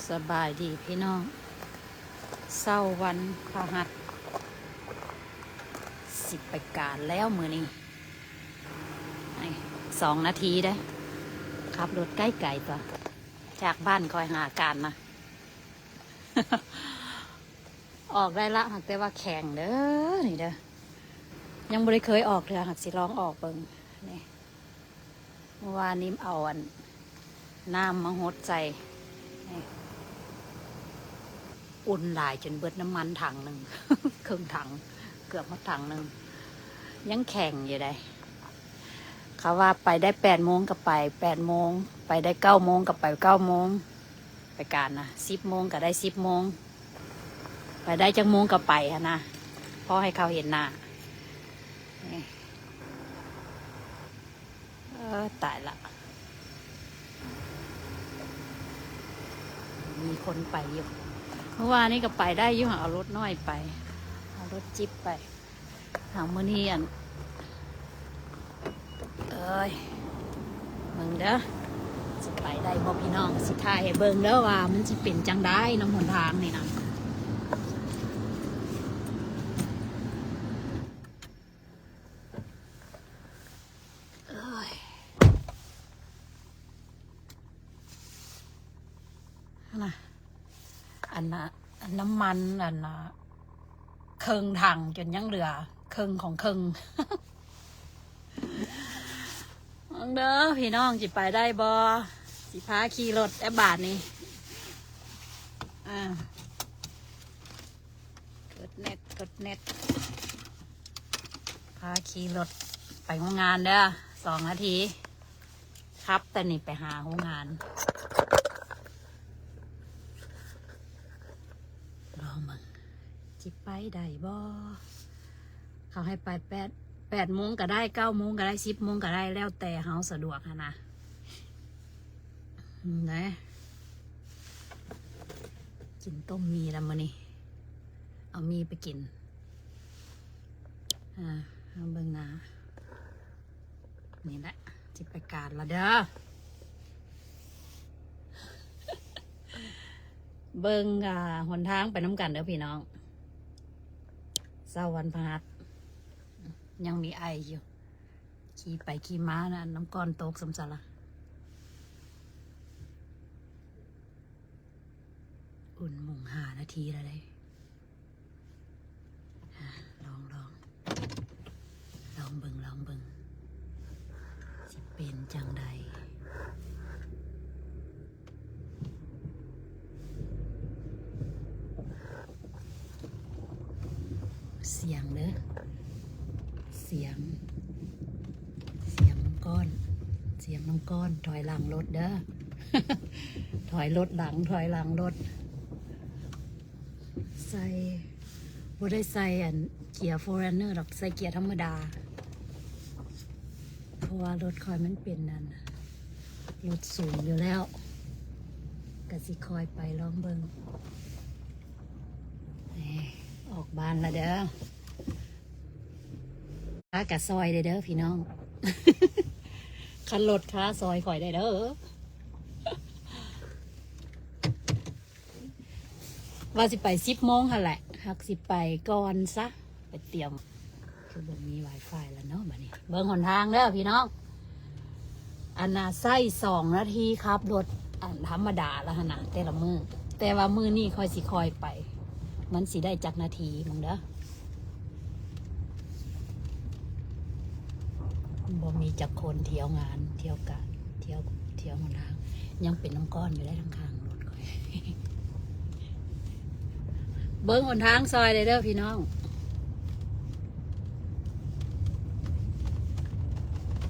ສະບາຍດີພີ່ນ້ອງ, ເຊົ້າວັນພະຫັດ ຊິໄປການແລ້ວມື້ນີ້. ສອງນາທີເດ້, ຂັບລົດໄກໆຕົວະ ຈາກບ້ານຂ້ອຍຫາການນະ. ອອກໄດ້ລະ, ຫາກແຕ່ວ່າແຂງເດີ້ ນີ້ເດີ້, ຍັງບໍ່ໄດ້ເຄີຍອອກເທື່ອ, ຫາກຊິລອງອອກເບິ່ງ. ນີ້ ເມື່ອວານນີ້ເອົາອັນ ນ້ຳມາຫົດໃສ່ ອຸ່ນຫຼາຍຈົນເບິດນ້ຳມັນຖັງໜຶ່ງ ເຄິ່ງຖັງ ເກືອບຮອດຖັງໜຶ່ງ ຍັງແຂງຢູ່ໃດ໋. ເຂົາວ່າໄປໄດ້ແປດໂມງກໍໄປແປດໂມງ, ໄປໄດ້ເກົ້າໂມງກໍໄປເກົ້າໂມງ, ໄປການນະ ສິບໂມງກໍໄດ້ສິບໂມງ, ໄປໄດ້ຈັກໂມງກໍໄປຫັ້ນນະ, ພໍໃຫ້ເຂົາເຫັນໜ້າ. ເອີ ຕາຍລະ, ມີຄົນໄປຢູ່. ເມື່ອວານນີ້ກໍໄປໄດ້ຢູ່, ເອົາລົດນ້ອຍໄປ, ເອົາລົດຈິບໄປ. ຫາກມື້ນີ້ອັນ ເອີຍ ເບິ່ງເດີ້ ຊິໄປໄດ້ບໍ່ພີ່ນ້ອງ, ຊິຖ່າຍໃຫ້ເບິ່ງເດີ້ວ່າມັນຊິເປັນຈັ່ງໃດນຳຫົນທາງນີ້ນະ. ເອີຍ ນະ ອັນນະ ອັນນ້ຳມັນ ອັນນະ ເຄິ່ງຖັງ ຈົນຍັງເຫຼືອເຄິ່ງຂອງເຄິ່ງ. ເບິ່ງເດີ້ພີ່ນ້ອງ ຊິໄປໄດ້ບໍ່? ຊິພາຂີ່ລົດແລ້ວບາດນີ້. ອ່າ ກົດແນັດ ກົດແນັດ ພາຂີ່ລົດໄປໂຮງງານເດີ້ ສອງນາທີ. ຂັບແຕ່ນີ້ໄປຫາໂຮງງານ. ລອງເບິ່ງ ຊິໄປໄດ້ບໍ່? ເຂົາໃຫ້ໄປແປດ ແປດໂມງກໍໄດ້, ເກົ້າໂມງກໍໄດ້, ສິບໂມງກໍໄດ້, ແລ້ວແຕ່ເຮົາສະດວກຫັ້ນນະ. ນະ ກິນຕົ້ມໝີ່ລະມື້ນີ້, ເອົາໝີ່ໄປກິນ. ອ່າ ເຮົາເບິ່ງໜ້າ ນີ້ແຫຼະ ຊິໄປການລະເດີ້. ເບິ່ງ ອ່າ ຫົນທາງໄປນຳກັນເດີ້ພີ່ນ້ອງ. ເຊົ້າວັນພະຫັດ ຍັງມີໄອຢູ່, ຂີ່ໄປຂີ່ມານະ ນ້ຳກ້ອນຕົກສ່ຳຊັ້ນລະ. ອຸ່ນໂມງ ຫ້ານາທີແລ້ວເດ້. ອ່າ ລອງ ລອງ ລອງເບິ່ງ ລອງເບິ່ງ ຊິເປັນຈັ່ງໃດ. ສຽງເດີ້ ສຽງ ສຽງນ້ຳກ້ອນ ສຽງນ້ຳກ້ອນ. ຖອຍຫຼັງລົດເດີ້ ຖອຍລົດຫຼັງ ຖອຍຫຼັງລົດ. ໃສ່ ບໍ່ໄດ້ໃສ່ອັນເກຍຟໍເຣັນເນີດອກ, ໃສ່ເກຍທຳມະດາ ເພາະວ່າລົດຂ້ອຍມັນເປັນອັນ ລົດສູງຢູ່ແລ້ວ, ກະຊິຄ່ອຍໄປລອງເບິ່ງ. ນີ້ ອອກບ້ານລະເດີ້. ຂ້າກະຊ່ອຍເດີ້ພີ່ນ້ອງ, ຄັນລົດຂ້າຊ່ອຍຂ້ອຍໄດ້ເດີ້. ວ່າຊິໄປສິບໂມງຫັ້ນແຫຼະ, ຫາກຊິໄປກ່ອນຊະ, ໄປຕຽມ. ຄືບໍ່ມີວາຍຟາຍລະເນາະບາດນີ້. ເບິ່ງຫົນທາງເດີ້ພີ່ນ້ອງ. ອັນນ່າ ໃຊ້ສອງນາທີຂັບລົດ ອັນທຳມະດາລະຫັ້ນນະ ແຕ່ລະມື້, ແຕ່ວ່າມື້ນີ້ຂ້ອຍຊິຄ່ອຍໄປ ມັນຊິໄດ້ຈັກນາທີເບິ່ງເດີ້. ບໍ່ມີຈັກຄົນທ່ຽວງານ ທ່ຽວການ ທ່ຽວ ທ່ຽວຫົນທາງ, ຍັງເປັນນ້ຳກ້ອນຢູ່ໄດ໋ທາງຂ້າງລົດຂ້ອຍ. ເບິ່ງຫົນທາງຊ່ອຍແດ່ເດີ້ພີ່ນ້ອງ,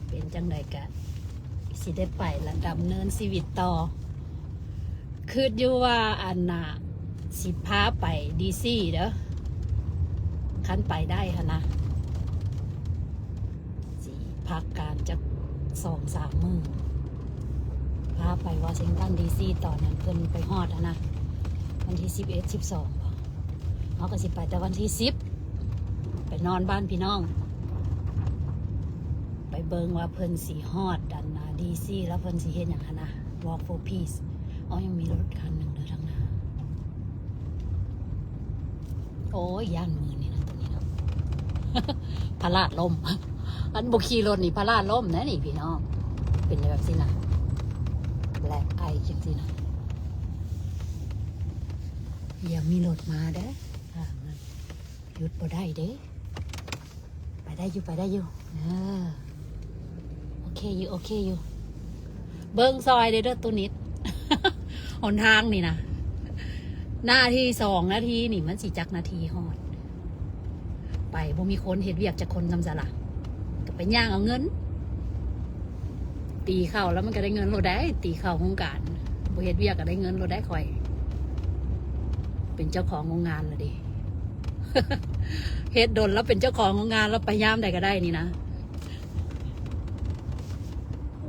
ເປັນຈັ່ງໃດກະຊິໄດ້ໄປລະ ດຳເນີນຊີວິດຕໍ່. ຄິດຢູ່ວ່າອັນນ່າ ຊິພາໄປດີຊີເດີ້ ຄັນໄປໄດ້ຫັ້ນນະ. ຊິພັກການຈັກສອງສາມມື້ ພາໄປວໍຊິງຕັນດີຊີ ຕອນນັ້ນເພິ່ນໄປຮອດຫັ້ນນະ ວັນທີສິບເອັດ ສິບສອງບໍ? ເຮົາກໍຊິໄປແຕ່ວັນທີສິບ ໄປນອນບ້ານພີ່ນ້ອງ ໄປເບິ່ງວ່າເພິ່ນຊິຮອດອັນນ່າດີຊີ ແລ້ວເພິ່ນຊິເຮັດຫຍັງຫັ້ນນະ Walk for Peace. ອໍ ຍັງມີລົດຄັນໜຶ່ງເດີທາງໜ້າ. ໂອ້ຍ ຢ້ານມືນນີ້ນະ ຕົວນີ້ເນາະ ພະລາດລົ້ມ. ອັນບໍ່ຂີ່ລົດນີ້ພະລາດລົ້ມນະນີ້ພີ່ນ້ອງ. ເປັນແບບຊີ້ນະ ແລະໄອຈັ່ງຊີ້ນະ. ຢ່າມີລົດມາເດີ ທາງນັ້ນ ຢຸດບໍ່ໄດ້ເດ້. ໄປໄດ້ຢູ່ ໄປໄດ້ຢູ່ ເອີ ໂອເຄຢູ່ ໂອເຄຢູ່. ເບິ່ງຊ່ອຍເດີ ເດີຕູນິດ ຫົນທາງນີ້ນະ ນາທີ ສອງນາທີນີ້ ມັນຊິຈັກນາທີຮອດ? ໄປບໍ່ມີຄົນເຮັດວຽກຈັກຄົນນຳຊະລະ ກໍໄປຍ່າງເອົາເງິນ. ຕີເຂົ້າແລ້ວມັນກໍໄດ້ເງິນໂລດໄດ໋ ຕີເຂົ້າໂຮງການ ບໍ່ເຮັດວຽກກໍໄດ້ເງິນໂລດໄດ໋. ຂ້ອຍເປັນເຈົ້າຂອງໂຮງງານລະເດ ເຮັດດົນແລ້ວເປັນເຈົ້າຂອງໂຮງງານ ແລ້ວໄປຍາມໃດກໍໄດ້ນີ້ນະ.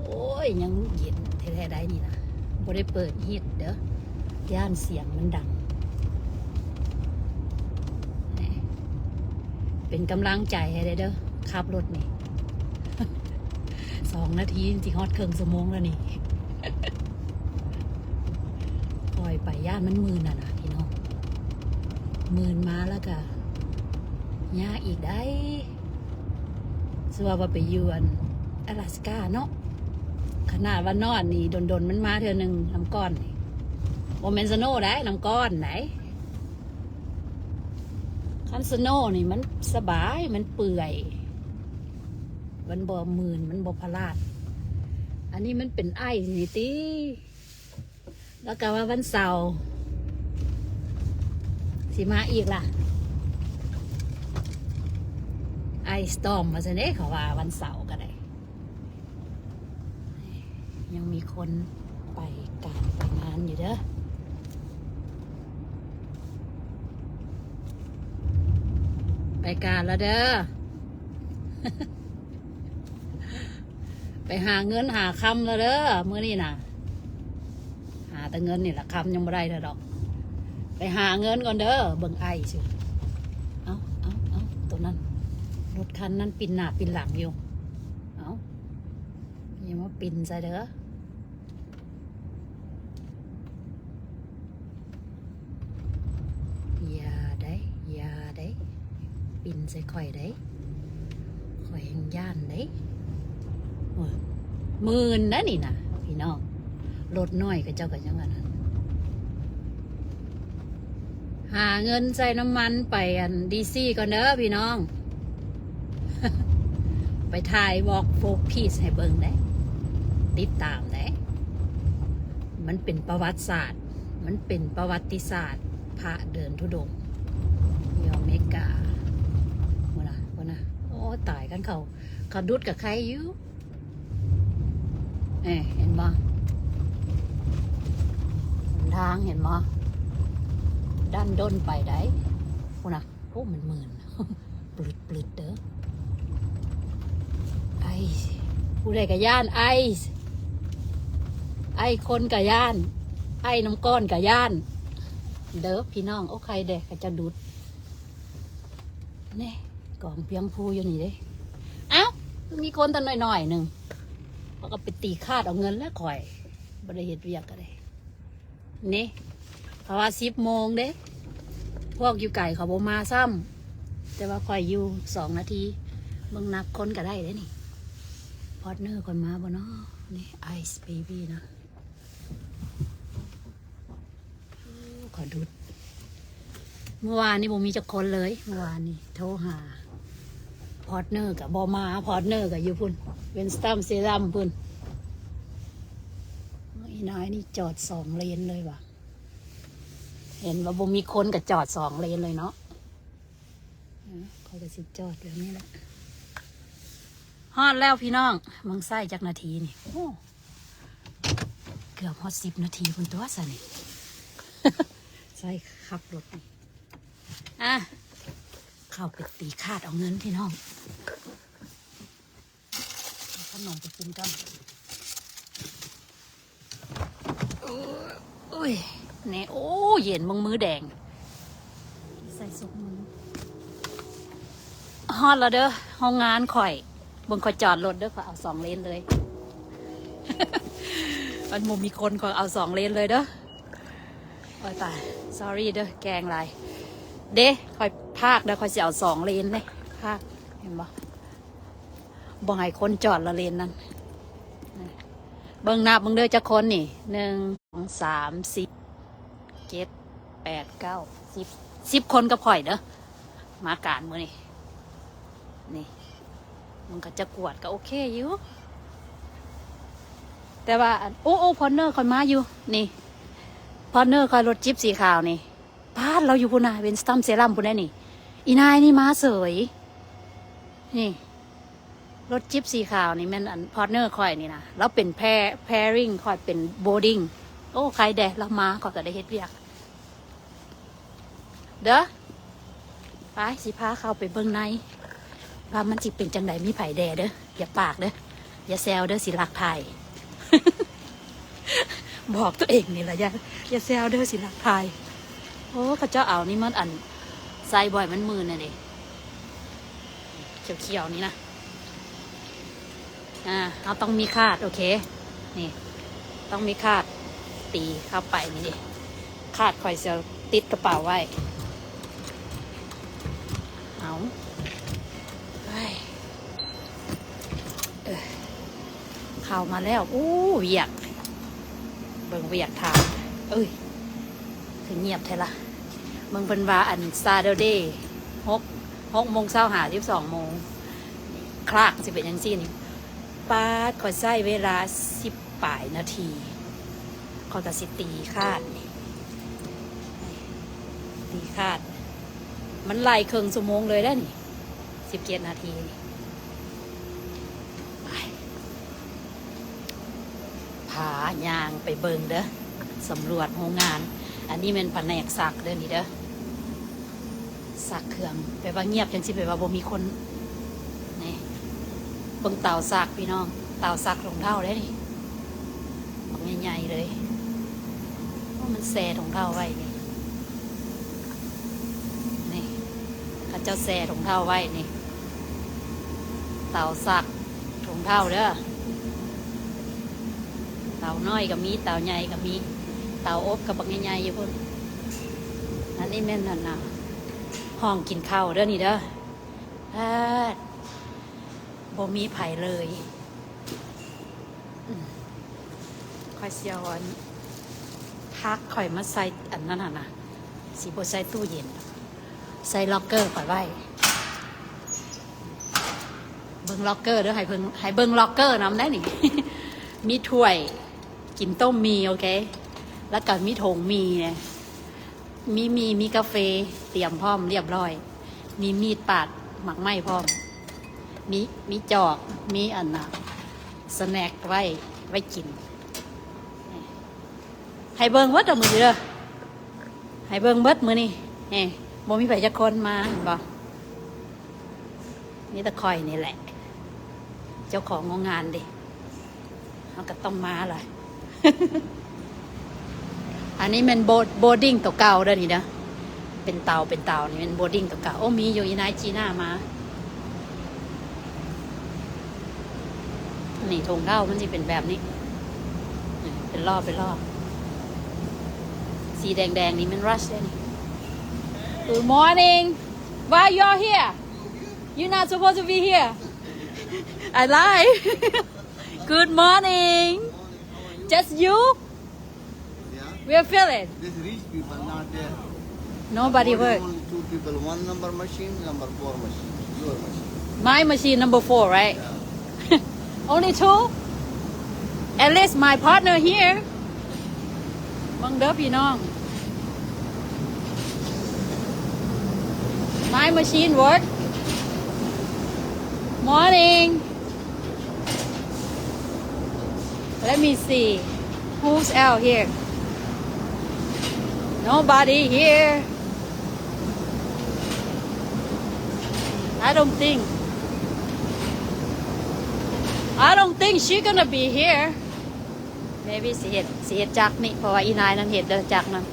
ໂອ້ຍ ຍັງເຢັນແທ້ໆໄດ໋ນີ້ນະ ບໍ່ໄດ້ເປີດຮີດເດີ ຢ້ານສຽງມັນດັງ. ເປັນກຳລັງໃຈໃຫ້ເດີ ຂັບລົດນີ້ ສອງນາທີຊິຮອດເຄິ່ງຊົ່ວໂມງແລ້ວນີ້. ຄ່ອຍໄປ ຢ້ານມັນມື່ນຫັ້ນນະພີ່ນ້ອງ ມື່ນມາແລ້ວກະຍາກອີກໄດ໋. ສ່ວນວ່າໄປຢູ່ອັນອາລາສກາເນາະ ຂະໜາດວ່ານອນນີ້ດົນໆມັນມາເທື່ອໜຶ່ງ ນ້ຳກ້ອນນີ້ ບໍ່ແມ່ນສະໂນໄດ໋ ນ້ຳກ້ອນໄດ໋. ຄັນສະໂນນີ້ມັນສະບາຍ ມັນເປື່ອຍ ມັນບໍ່ມື່ນ ມັນບໍ່ພະລາດ. ອັນນີ້ມັນເປັນໄອນີ້ຕິ ແລ້ວກໍວ່າວັນເສົາຊິມາອີກລະ ໄອສະຕອມວ່າຊັ້ນເດ້ ເຂົາວ່າວັນເສົາກໍໄດ້. ຍັງມີຄົນໄປການໄປງານຢູ່ເດີ ໄປການລະເດີ ໄປຫາເງິນຫາຄຳລະເດີ ມື້ນີ້ນະ ຫາແຕ່ເງິນນີ້ລະ ຄຳຍັງບໍ່ໄດ້ເທື່ອດອກ. ໄປຫາເງິນກ່ອນເດີ ເບິ່ງໄອຊິ. ເອົ້າ ເອົ້າ ເອົ້າ ໂຕນັ້ນ ລົດຄັນນັ້ນປິ່ນໜ້າປິ່ນຫຼັງຢູ່. ເອົ້າ ຢ່າມາປິ່ນໃສ່ເດີ ຢ່າໄດ໋ ຢ່າໄດ໋ ປິ່ນໃສ່ຂ້ອຍໄດ໋ ຂ້ອຍແຮ່ງຢ້ານໄດ໋. ໂອ້ຍ ໝື່ນນະນີ້ນະພີ່ນ້ອງ ລົດນ້ອຍເຂົາເຈົ້າກໍຍັງອັນນັ້ນ. ຫາເງິນໃສ່ນ້ຳມັນໄປອັນດີຊີກ່ອນເດີພີ່ນ້ອງ ໄປຖ່າຍວອກໂຟກພີສໃຫ້ເບິ່ງເດ້ ຕິດຕາມເດ້. ມັນເປັນປະຫວັດສາດ ມັນເປັນປະຫວັດຕິສາດ ພະເດີນທຸດົງຢູ່ອາເມລິກາ. ພຸ້ນນະ ພຸ້ນນະ ໂອ້ ຕາຍ ຄັນເຂົາ ເຂົາດຸດກໍໄຄຢູ່. ເອີ ເຫັນບໍ່ ຫົນທາງເຫັນບໍ່ ດັນດົນໄປໄດ໋. ພຸ້ນນະ ໂອ້ ມັນມື່ນ ປຶດໆເດີ ໄອ ຜູ້ໃດກໍຢ້ານ ໄອ ໄອຄົນກໍຢ້ານ ໄອນ້ຳກ້ອນກໍຢ້ານເດີພີ່ນ້ອງ. ໂອ້ ໄຄແດ່ ເຂົາເຈົ້າດຸດ ນີ້ ກອງພຽງພູຢູ່ນີ້ເດ້. ເອົ້າ ຄືມີຄົນຕັ້ງໜ້ອຍໆໜຶ່ງ ເຂົາກໍໄປຕີຂາດເອົາເງິນແລ້ວ ຂ້ອຍບໍ່ໄດ້ເຮັດວຽກກໍໄດ້. ນີ້ ເຂົາວ່າສິບໂມງເດ້ ພວກຢູ່ໄກເຂົາບໍ່ມາຊ້ຳ ແຕ່ວ່າຂ້ອຍຢູ່ສອງນາທີ ເບິ່ງນັບຄົນກໍໄດ້ເດ້ນີ້. ພາດເນີຂ້ອຍມາບໍ່ນໍ? ນີ້ ໄອສ໌ເບບີນະ. ຂໍດູດ ເມື່ອວານນີ້ບໍ່ມີຈັກຄົນເລີຍ. ເມື່ອວານນີ້ໂທຫາພາດເນີກໍບໍ່ມາ ພາດເນີກໍຢູ່ພຸ້ນ ເວນສະຕຳເຊດຳພຸ້ນ. ອີນາຍນີ້ຈອດສອງເລນເລີຍຫວາ ເຫັນວ່າບໍ່ມີຄົນກໍຈອດສອງເລນເລີຍເນາະ. ເອີ ຂ້ອຍກໍຊິຈອດແບບນີ້ແຫຼະ. ຮອດແລ້ວພີ່ນ້ອງ ເບິ່ງໃຊ້ຈັກນາທີນີ້ ໂອ້ ເກືອບຮອດສິບນາທີພຸ້ນຕົວະຊັ້ນນີ້ ໃຊ້ຂັບລົດນີ້. ອ່ະ ເຂົ້າໄປຕີຂາດເອົາເງິນພີ່ນ້ອງ ເອົາຂະໜົມໄປກິນກ່ອນ. ໂອ້ຍ ໂອ້ຍ ແນ່ ໂອ້ ເຢັນ ເບິ່ງມືແດງ ໃສ່ສົບມື. ຮອດແລ້ວເດີ ໂຮງງານຂ້ອຍ ເບິ່ງຂ້ອຍຈອດລົດເດີ ຂ້ອຍເອົາສອງເລນເລີຍ. ມັນບໍ່ມີຄົນ ຂ້ອຍເອົາສອງເລນເລີຍເດີ້. ໂອ້ຍຕາຍ sorry ເດີ້ ແກ່ງຫຼາຍເດ້. ຂ້ອຍພາກເດີ້ ຂ້ອຍຊິເອົາສອງເລນເດ້ ພາກ ເຫັນບໍ່? ບໍ່ໃຫ້ຄົນຈອດລະເລນນັ້ນ. ເບິ່ງນັບເບິ່ງເດີ້ ຈັກຄົນນີ້ ໜຶ່ງ ສອງ ສາມ ສີ່ ເຈັດ ແປດ ເກົ້າ ສິບ ສິບຄົນກັບຂ້ອຍເດີ້ ມາການມື້ນີ້. ນີ້ ມັນກໍຈະກວດກໍໂອເຄຢູ່ ແຕ່ວ່າອັນ ໂອ້ ໂອ້ ພາດເນີຂ້ອຍມາຢູ່ ນີ້ ພາດເນີຂ້ອຍ ລົດຈິບສີຂາວນີ້ ປາດ ລາວຢູ່ພຸ້ນນະ ເວັນສະຕັມເຊຣັມພຸ້ນໃດ໋ນີ້. ອີນາຍນີ້ມາເສີຍ ນີ້ ລົດຈິບສີຂາວນີ້ແມ່ນອັນ ພາດເນີຂ້ອຍນີ້ນະ ລາວເປັນແພ pairing ຂ້ອຍເປັນ boarding. ໂອ້ ໃຄແດ່ ລາວມາ ຂ້ອຍກໍໄດ້ເຮັດວຽກເດີ້. ໄປ ຊິພາເຂົ້າໄປເບິ່ງໃນ ວ່າມັນຊິເປັນຈັ່ງໃດ ມີໃຜແດ່ເດີ້. ຢ່າປາກເດີ້ ຢ່າແຊວເດີ້ ຊິລັກຖ່າຍ. ບອກຕົວເອງນີ້ລະ ຢ່າ ຢ່າແຊວເດີ້ ຊິລັກຖ່າຍ. ໂອ້ ເຂົາເຈົ້າເອົານີ້ມັນອັນ ໃສ່ບໍ່ໃຫ້ມັນມື່ນນະເດ ຂຽວໆນີ້ນະ. ອ່າ ເຮົາຕ້ອງມີຄາດ ໂອເຄ ນີ້ ຕ້ອງມີຄາດ ຕີເຂົ້າໄປນີ້ເດ ຄາດຂ້ອຍຊິເອົາຕິດກະເປົາໄວ້. ເອົາ ເອີ ເຂົ້າມາແລ້ວ. ໂອ້ ວຽກ ເບິ່ງວຽກທາງ ເອີຍ ຄືງຽບແທ້ລະ. ເບິ່ງເພິ່ນວ່າອັນ Saturday ຫົກ ຫົກໂມງເຊົ້າຫາສິບສອງໂມງ ຄລາກຊິເປັນຈັ່ງຊີ້ນີ້. ປາດ ຂ້ອຍໃຊ້ເວລາສິບປາຍນາທີ ຂ້ອຍກໍຊິຕີຄາດນີ້ ຕີຄາດ ມັນໄລ່ເຄິ່ງຊົ່ວໂມງເລີຍເດ້ນີ້ ສິບເຈັດນາທີນີ້. ໄປ ພາຍ່າງໄປເບິ່ງເດີ້ ສຳຫຼວດໂຮງງານ. ອັນນີ້ແມ່ນພະແນກຊັກເດີ້ນີ້ເດີ້ ຊັກເຄື່ອງ ແປວ່າງຽບຈັ່ງຊີ້ ແປວ່າບໍ່ມີຄົນ. ນີ້ ເບິ່ງເຕົາຊັກພີ່ນ້ອງ ເຕົາຊັກຖົງເທົ້າເດ້ນີ້ ບັກໃຫຍ່ໆເລີຍ. ໂອ້ ມັນແຊ່ຖົງເທົ້າໄວ້ນີ້ ນີ້ ເຂົາເຈົ້າແຊ່ຖົງເທົ້າໄວ້ນີ້ ເຕົາຊັກຖົງເທົ້າເດີ້. ເຕົານ້ອຍກໍມີ ເຕົາໃຫຍ່ກໍມີ ເຕົາອົບກໍບັກໃຫຍ່ໆຢູ່ພຸ້ນ. ອັນນີ້ແມ່ນອັນນ່າ ຫ້ອງກິນເຂົ້າເດີ້ນີ້ເດີ້. ອາ ບໍ່ມີໃຜເລີຍ. ອືມ ຂ້ອຍຊິເອົາອັນ ຜັກຂ້ອຍມາໃສ່ອັນນັ້ນຫັ້ນນະ ຊິບໍ່ໃສ່ຕູ້ເຢັນ ໃສ່ລັອກເກີຂ້ອຍໄວ້. ເບິ່ງລັອກເກີເດີ້ ໃຫ້ເບິ່ງ ໃຫ້ເບິ່ງລັອກເກີນຳໄດ໋ນີ້. ມີຖ້ວຍກິນຕົ້ມໝີ່ ໂອເຄ ແລ້ວກໍມີຖົງໝີ່ ມີໝີ່ ມີກາເຟ ຕຽມພ້ອມລຽບຮ້ອຍ ມີມີດປາດໝາກໄມ້ພ້ອມ ມີ ມີຈອກ ມີອັນນ່າ ສະແນັກໄວ້ ໄວ້ກິນ. ໃຫ້ເບິ່ງເບິດເດີ້ມື້ນີ້ເດີ້ ໃຫ້ເບິ່ງເບິດມື້ນີ້. ນີ້ ບໍ່ມີໃຜຈັກຄົນມາ ເຫັນບໍ່? ມີແຕ່ຂ້ອຍນີ້ແຫຼະ ເຈົ້າຂອງໂຮງງານເດ້ ເຮົາກໍຕ້ອງມາລະ. ອັນນີ້ແມ່ນໂບ boarding ຕົວເກົ່າເດີ້ນີ້ເດີ້ ເປັນເຕົາ ເປັນເຕົານີ້ແມ່ນ boarding ຕົວເກົ່າ. ໂອ້ ມີຢູ່ ອີນາຍຈີນາມາ. ນີ້ຖົງເທົ້າມັນຊິເປັນແບບນີ້ ນີ້ເປັນລໍ້ ເປັນລໍ້ ສີແດງໆນີ້ແມ່ນ rush ເດ້ນີ້. Good morning. Why you are here? You not supposed to be here. I lie. Good morning. Just you? Yeah. Where Philip? These rich people not there. Nobody work. Only two people, one number machine, number four machine, your machine. My machine number four, right? Yeah. Only two? At least my partner here. ເບິ່ງເດີ້ພີ່ນ້ອງ My machine work. Morning. Let me see who's out here. Nobody here. I don't think. I don't think she gonna be here. Maybe ຊິເຮັດ ຊິເຮັດຈັກນີ້ ເພາະວ່າອີນາຍນັ້ນເຮັດເດີ້ ຈັກນັ້ນ.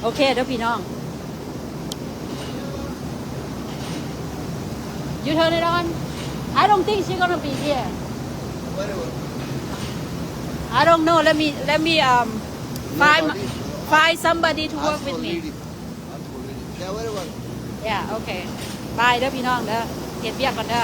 ໂອເຄເດີ້ພີ່ນ້ອງ. You turn it on. I don't think she gonna be here. I don't know. Let me, let me, um, find, find somebody to work with me. Yeah, okay. Bye ເດີພີ່ນ້ອງເດີ. ເຮັດວຽກກ່ອນເດີ.